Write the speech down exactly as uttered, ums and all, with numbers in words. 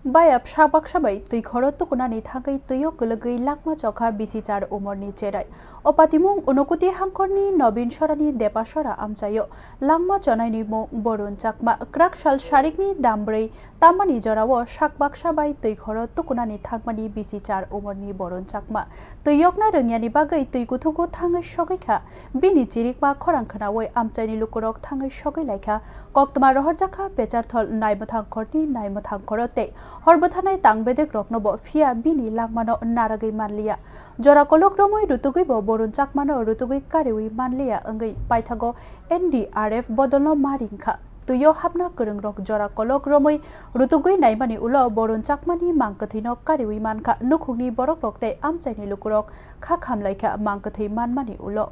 Bayap sak baksa bai twi khoro tukunani thangwi twio kwlwgwi langma chokha bisi char umorni cherai. O patimung Unokuti hangkhorni Nobin Sorani Depasora amchaio langma chonaini mung Borun Chakma. Kwrak sal sarikni dambrwi tammani jorao sak baksa bai twi khoro tukunani thangmani bisi char umorni Borun Chakma. Twi yokna rwngyani bagwi twi kuthugo thangwi sogwi kha. Bini chirikma khorang khnaui amchaini lukurok thangwi sogwi laikha. Koktwma rohorjakha Pecharthol Naimwthang khorni Naimwthang khoro tei hor bwtharnai tang bedek roknobo, phiya bini langmano naragwi manliya. Jora kolok romwi rutugwibo Borun Chakmano rutugwi kariui manliya wngwi paithago N D R F bodolno ma ringkha. Twio hapna kwrwngrok jora kolok romwi rutugwi naimani ulo Borun Chakmani mang kwthwino kariui mankha nukhungni borokrok tei amchaini lukurok kha khamlaikha mang kwthwi manmani ulo.